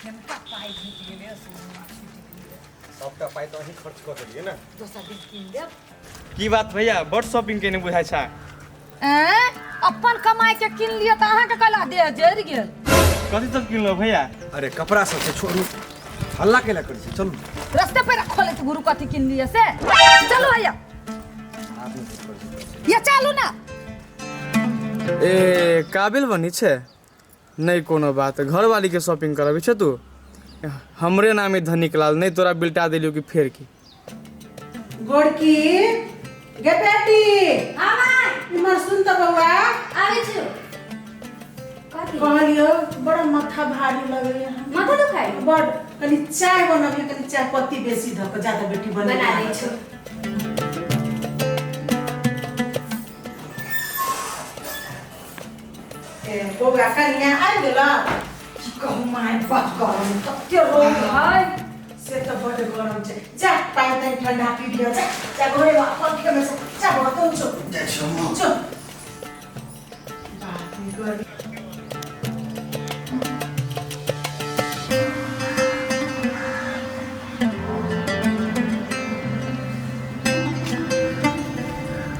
केनका पाइ भेट गेलै सोनमा छूटि गेलै। सबटा पाइ तऽ अहीं खर्च कऽ देलियै ने। दोसर दिन कीन देब। की बात भैया, बड शॉपिंग केने बुझाइ छै। ऐं, अपन कमाई के कीन लिअ तऽ अहाँके कला देह जरि गेल। कथी सब किनलो भैया? अरे कपड़ा सब छै, छोड़ू, हल्ला केला करै छै, चलू। रस्ते पर खोलैत गुरु कथी कीन लिअ से। चलू भैया, ये चलू ना। ए काबिल बनी छै नहि कोनो बात, घरवाली के शॉपिंग करबै छै तू। हमरे नाम है धनिक लाल, नहीं तोरा बिलटा देलियो कि फेर की। गोड़की गे बेटी। हाँ माय। इमहर सुन त बौआ। आबै छी। कथी? कहलियो बड़ा माथा भारी लगैया। माथा दुखाइ? बड। कनी चाय बनबियो, कनी चाय पत्ती बेसी धऽ कऽ ज्यादा बेटी बना। बना दै छौ। ए बौआ कनिया आबि गेला? की कहू माय, बड गरम, कते रौद है। से तऽ बड गरम छै। जा पानि तानि ठंडा पी लिअ, जा जा घरे में पंखे में से जा बौआ तू चुप जाइ छी हम। चुप। बाप रे, गर्मी।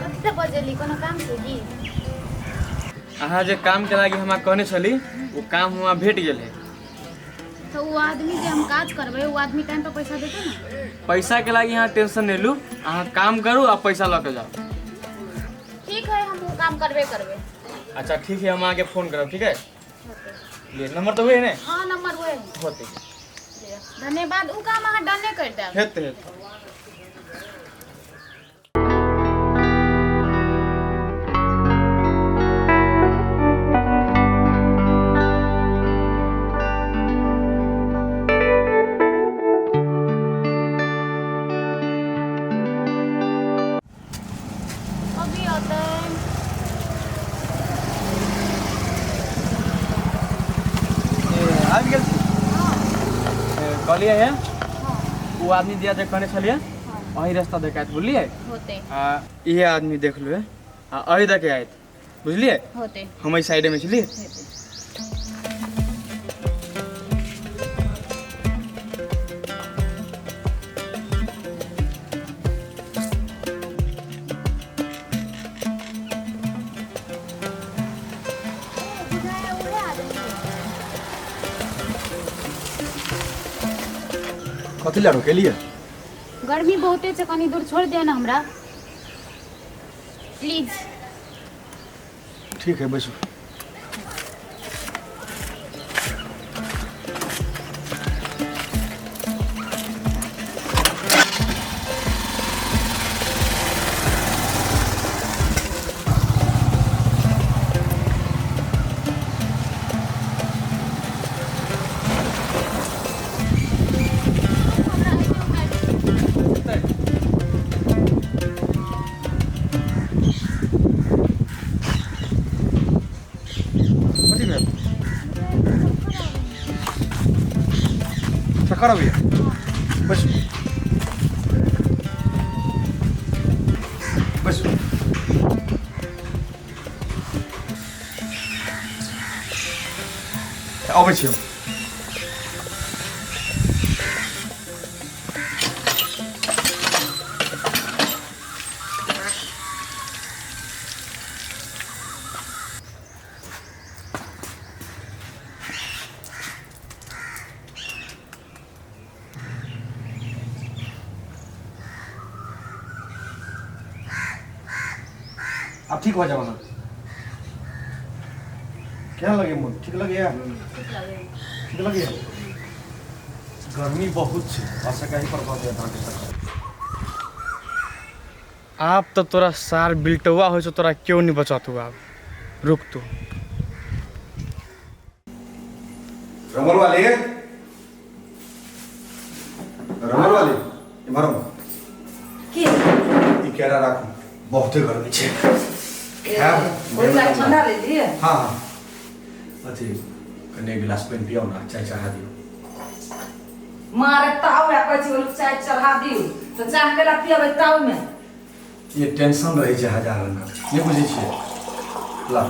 कथी से बजेली, कोनो काम छै की? अहाँ जे काम के लागी हमरा कहने छली वो काम हमरा भेट गेल है। तो वो आदमी जे हम काज करबै वो आदमी टाइम पर पैसा देतै ने? पैसा के लागी अहाँ टेंशन नहीं लू, अहाँ काम करू आ पैसा लऽ के जाओ। ठीक है, हम वो काम करबे करबै। अच्छा ठीक है, हम अहाँके फोन करब, ठीक है? लिए नंबर तो वही है ने? हाँ नंबर वही है। होते। धन्यवाद, उ काम अहाँ डन नहीं कर देब। हेतै हेतै। अभी अतै। आबि गेल छी? कहलियै हे ओ आदमी दिया जे कहने छलियै अही रास्ता देखायत, बुझलियै? होते। आ इहे आदमी देख लू आ अही दके आयत, बुझलियै? होते। हम एहि साइडे में छलियै। हेतै। बुझाया उहे आदमी है। कथी लए रोकेलियै? गर्मी बहुते छै, कनी दूर छोड़ दिअ ने हमरा प्लीज। ठीक है, बैसू। कथी भेल? चक्कर अबैया? बैसू बैसू। अबै छी हम। आब ठीक भऽ जाब अहाँ। केहन लगे मोन? ठीक लगैया? ठीक लगैया। ठीक लगैया? गर्मी बहुत छै, भऽ सकै एहि पर भऽ जायत अहाँके चक्कर। आब तऽ तोरा सार बिलटौआ होइ छौ, तोरा केओ नहि बचतौ आब, रुक तू। रमर वाले, रमर वाले, इम्हर आउ। की? ई केरा राखू, बहुते गर्मी छै। खायब। ओहि लए ठंडा ले लिए। हाँ हाँ, अथी कने एक गिलास पानि पियाउ ना, चाय चढ़ा दियौ। मारे ताव है, कहै छी ओलू चाय चढ़ा दियौ तऽ चाह केला पियबै ताव में? ये टेंशन रहै छै हजार रंगक, नहि बुझै छियै। ला।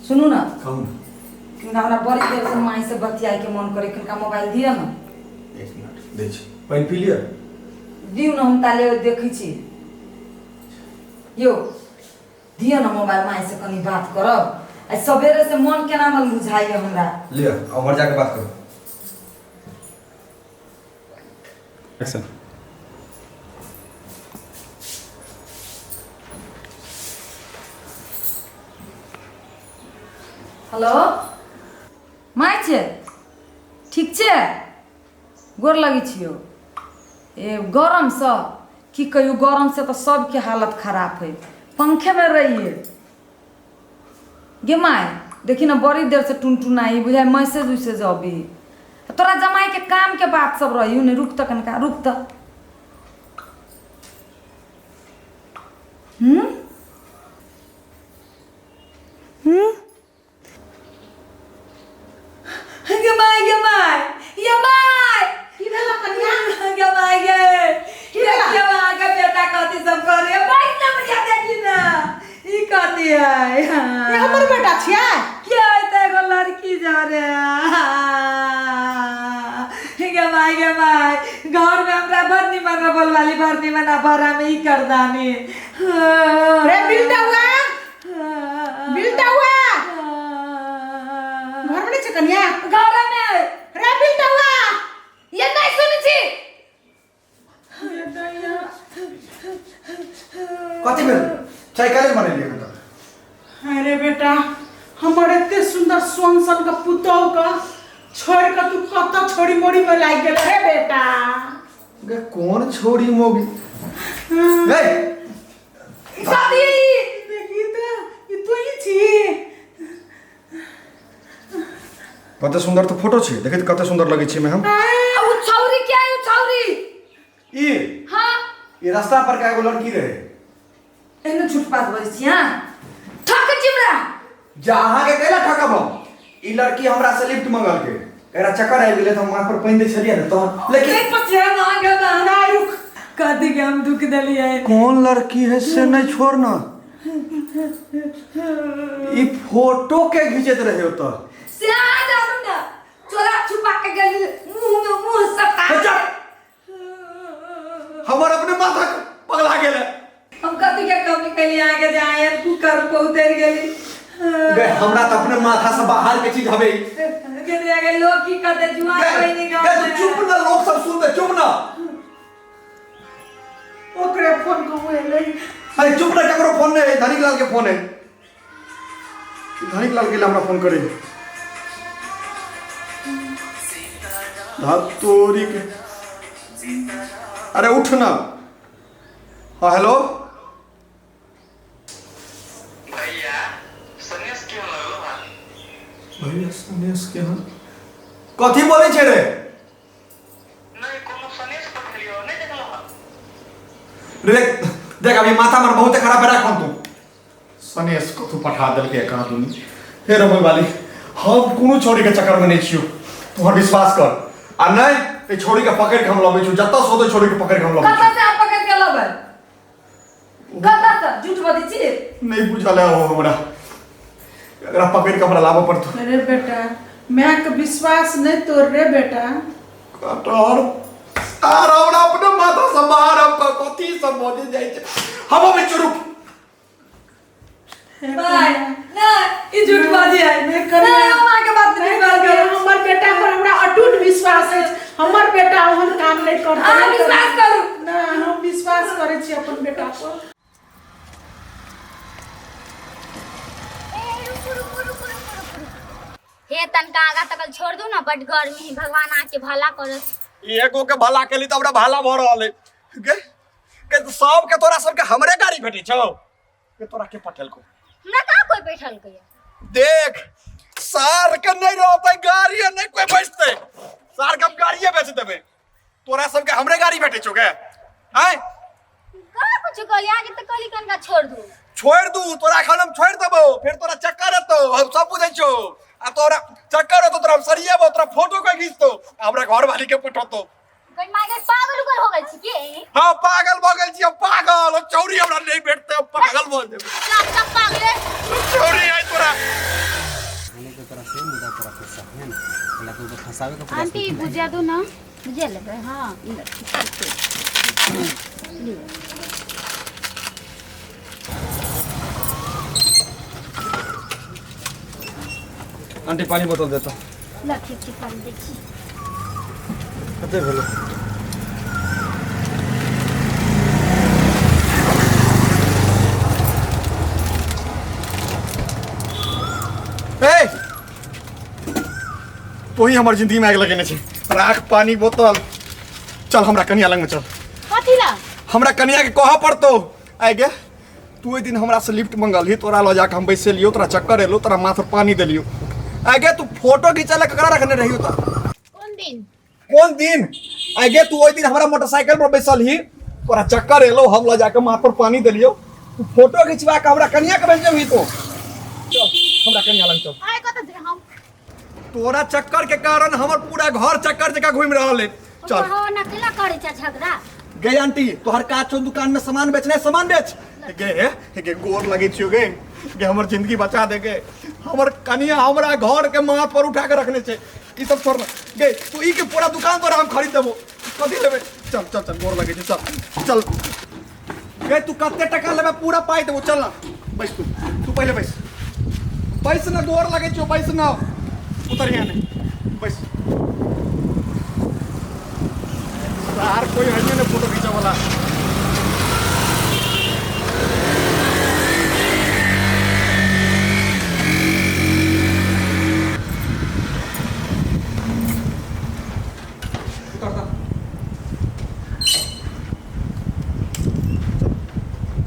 सुनू ने। कहू ने। किनका हमरा बड़ी देर से माई से बतियाए के मन करे, किनका मोबाइल दिअ न। एक मिनट दै छी, पानि पी लिअ। दिउ न, हम ताले देखै छी। यौ दिअ न मोबाइल, माई से कनी बात करब। आइ सवेरे से मन केना मन बुझाइए हमरा। लिअ, उम्हर जाके बात करू। एक्शन। हेलो my छै, ठीक छै? गोर लगै छियौ। ए गरमसँ की कहियौ, गरमसँ तऽ सबके हालत खराब है, पंखेमे रहिए गे माय। देखी ना बड़ी देर से टुनटुनाई बुझाइ मैसेज उसेज अबी तोरा जमाई के काम के बात सब रही ने। रुक तऽ कनका, रुक तऽ। हम्म हम्म गे माय, गे माय, गे माय। की भेल कनिया? गे माय गे। की भेल? देखियौ अहाँके बेटा कथी सब करे बैठ ना बढ़िया। देखी ना ई कथी है। ये हमर बेटा छियै? के है? एगो लड़की जा रे। गे माय, गे माय, घर में हमरा बड़ निमन रबल वाली, बड़ निमन भरा में ई करदानी। रे बिलटा हुआ, बिलटा हुआ, घर में नहीं छै कनिया? घर में। रे बिलटा हुआ। ये नहीं सुनै छी। कथी भेल? चाय काहे बनेलियै एखन तक? अरे बेटा, हमर एते सुंदर सोन सन के पुतोह के छोड़ के तू कत छोड़ी मोड़ी में लागि गेल रे बेटा? गे कोन छोड़ी मोगी गे? कथी? देखी त, ई तू ही छी? कते सुंदर तऽ फोटो छै, देखैत कते सुंदर लगै छै हम। आ उ छौरी के है? उ छौरी ई? हाँ। ई रास्ता पर का एगो लड़की रहे। एहन झूठ बात बजै छी हाँ? ठक चिमरा। जा, अहाँके कैला ठकब हम? ई लड़की हमरा से लिफ्ट मंगलकै, एकरा चक्कर आबि गेलै तऽ हम माथ पर पानि दै छलियै ने तहन, लेकिन नहीं पछे मांगे ना। नहीं रुक। कथी के हम दुख देलियै? कौन लड़की है से नहीं छोड़ ना, ई फोटो के घिचैत रहे ओतऽ। से अहाँ जानू ना, चोरा छुपा के गेली, मुंह में मुंह सटा। हे चुप! हमर अपने माथा पगला गेल है। हम कथी के कमी कैली अहाँके जे अहाँ एहन कुकर पर उतरि गेली? गे हमरा तऽ अपने माथा से बाहर के चीज हवे। गेली अहाँके लोग की कहते, जुआन गे बहिनी गे तू चुप ना, लोग सब सुनते, चुप ना। ओकरे फोन कहूँ एलै। अरे चुप ना, ककरो फोन नहीं है, धनिक लाल के फोन है। धनिक लाल के लिए हमरा फोन करे धत तोरी के। अरे उठ ना। हाँ हेलो। भैया, सनेस केहन लगलो हन? भैया सनेस के हन कथी बोलै छै रे? नहि, कोनो सनेस पठेलियो, नहि देखलो हन? रे देख, देख अभी माथा हमर बहुते खराब है, राख फोन तू। सनेस कथू पठा देलकै कहाँ दुनी। हे रमई वाली, हम कोनो छौड़ी के चक्कर में नहीं छियो, तू हमर विश्वास कर। आ नहीं ए छौड़ी के पकड़ के हम लबै छियो, जतऽ से होतै छौड़ी के पकड़ के हम लबै कतऽ छियो। से अहाँ पकड़ के लबै? कतऽ से? झूठ बजै छी। नहीं बुझल है हो हमरा, एकरा पकड़ के हमरा लाबऽ पड़तौ। अरे बेटा, माय के विश्वास नहीं तोड़ रे बेटा। कटहर आर हमरा अपने माथा से बाहर, हम कथी सब बजे जाइ छै। हम अबै छियो, रुक। भाई नहीं, ई झूठ बाजी है। नहीं करिया। नहीं, हम अहाँके बात नहीं नहीं विश्वास करिया, करब। हमर बेटा पर हमरा अटूट विश्वास अछि, हमर बेटा ओहन काम नहीं करतै। अहाँ विश्वास करू। नहि, हम विश्वास करै छी अपन बेटा पर। ए, रुकू रुकू रुकू रुकू रुकू। हे तनका आगा तकल छोड़ दू ना, बड गर्मी है। भगवान आके भला करत। एगो के भला केली तऽ हमरा भला भऽ रहल है। गे गे सबके, तोरा सबके हमरे गाड़ी भेटै छौ? गे तोरा के पठेलको? हमरा कहाँ कोई बैठल के? देख, सार के नहीं रहतै गाड़ी आ नहीं कोई बैठतै, सार के हम गाड़िए बेच देबै। तोरा सबके हमरे गाड़ी भेटै छौ गे? आँय? कहाँ कुछ कहली आगे तऽ कहली कनका छोड़ दू। छोड़ि दू तोरा, एखन हम छोड़ि देबौ, फेर तोरा चक्कर एतौ, हम सब बुझै छियौ। आ तोरा चक्कर एतौ, तोरा हम सरियेबौ, तोरा फोटो के घिचतौ आ हमरा घरवाली के पठौतौ। गई माय गई, पागल उगल हो गेल छी की? हाँ, पागल भऽ गेल छी हम, पागल। ओ चौरी हमरा नहि भेटतै, हम पागल भऽ जेबै। सब सब पागले। चौरी आइ तोरा के तरह से मुदा हंसावे के प्रयास आंटी भुजिया दो ना। बुझे लेबै? हाँ। आंटी पानी बोतल देता। ल ठीक छै, पानी दै छी। कते भेलो? ए तोही हमर जिंदगी में आगि लगेने छै। राख पानी बोतल, चल हमरा कनिया लग में चल। कथी ला? हमरा कनिया के कह पड़तो। आइ गे तू ओहि दिन हमरा से लिफ्ट मंगलही, तोरा लऽ जाके हम बैसेलियो, तोरा चक्कर एलो, तोरा माथ पर पानी देलियो। आइ गे तू फोटो घिचै लए ककरा रखने रहियो त? कोन दिन? कोन दिन? आइ गे तू ओहि दिन हमरा मोटरसाइकिल पर बैसलही, तोरा चक्कर एलो, हम लऽ जाके माथ पर पानी देलियो, तू फोटो घिचवा के हमरा कनिया के भेजबही तू। चल हमरा कनिया लग चल। आइ कतऽ जे हम तोरा चक्कर के कारण हमर पूरा घर चक्कर जकाँ घूमि रहल है। चल। हो ना केला करै छै झगड़ा? गे आंटी तोहर काज छौ दुकान में सामान बेचना, सामान बेच। गे गे गोर लगे छियो गे, गे हमर जिंदगी बचा दे गे। हमर कनिया हमरा घर के माथ पर उठा के रखने छै। ई सब छोड़ गे, तू ई के पूरा दुकान तोरा हम खरीद देबो, कथी लेबे? चल चल चल गोर लगे छी, चल चल गे। तू कते टका लेबे पूरा पाइ देबो, चल ना बैस तू, तू पहिले बैस, बैस ना, गोर लगे छियो, बैस ना, उतर यहाँ नहीं, बैस। यार कोई है नहीं फोटो खींचा वाला।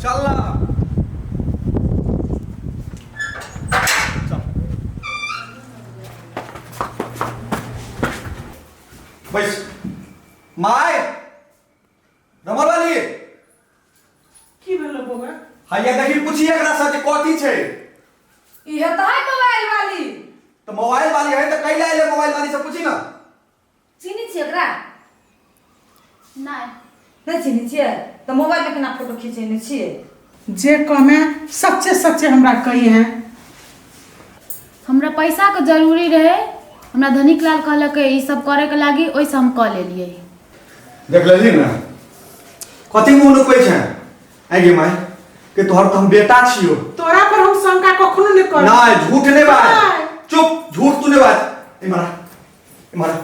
चल ना, चल बैस। My रमल वाली की भेलो बौआ? हैया देखी पूछिए एकरा से जे कथी छै। इहे तऽ है मोबाइल वाली। तऽ मोबाइल वाली है तऽ कैला एलै मोबाइल वाली से पूछी ना। चिन्है छियै एकरा? नहि। नहि चिन्है छियै तऽ मोबाइल में केना फोटो खिंचेने छियै? जे कमे सच्चे सच्चे हमरा कही है। हमरा पैसा के जरूरी रहे, हमरा धनिक लाल कहलक ई सब करे के लागी, ओहिसँ हम कऽ लेलियै। देख लेली ना कथी मुँह नुकबै छै? आइ गे माय के तोहर तऽ हम बेटा छियो। तोरा पर हम शंका कखनो नहि करब। नहीं झूठ नहीं बाज, नहीं। चुप, झूठ तू नहीं बाज। इमरा इमरा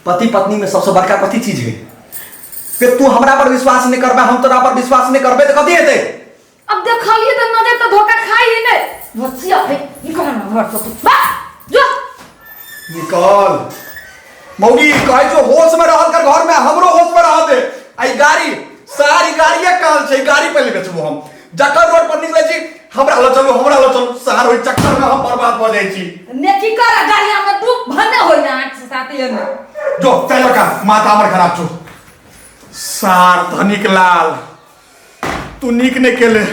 पति पत्नी में सबसे बड़का कथी चीज है? कि तू हमरा पर विश्वास नहीं करबे, हम तोरा पर विश्वास नहीं करबे तऽ कथी हेतै? अब देखलिए तऽ नजर तऽ धोखा खाई ही नहीं। बच्चिया है निकल ना घर से तू, बा जो निकल मौगी। कहै छौ होश में रहल कर, घर में हमरो होश में रह दे। आई गाड़ी सारी गाड़िए कहल छै, गाड़ी पहिले बेचबो हम। जकर रोड पर निकलै छी हमरा ल चलू, हमरा ल चलू, सार ओहि चक्कर में हम बर्बाद भऽ जाइ छी। नेकी कर गाड़िया में डूब भने होई ना आठ से सात ये ना। जो चल का माथा हमर खराब छौ। सार धनिक लाल तू नीक नहीं केले।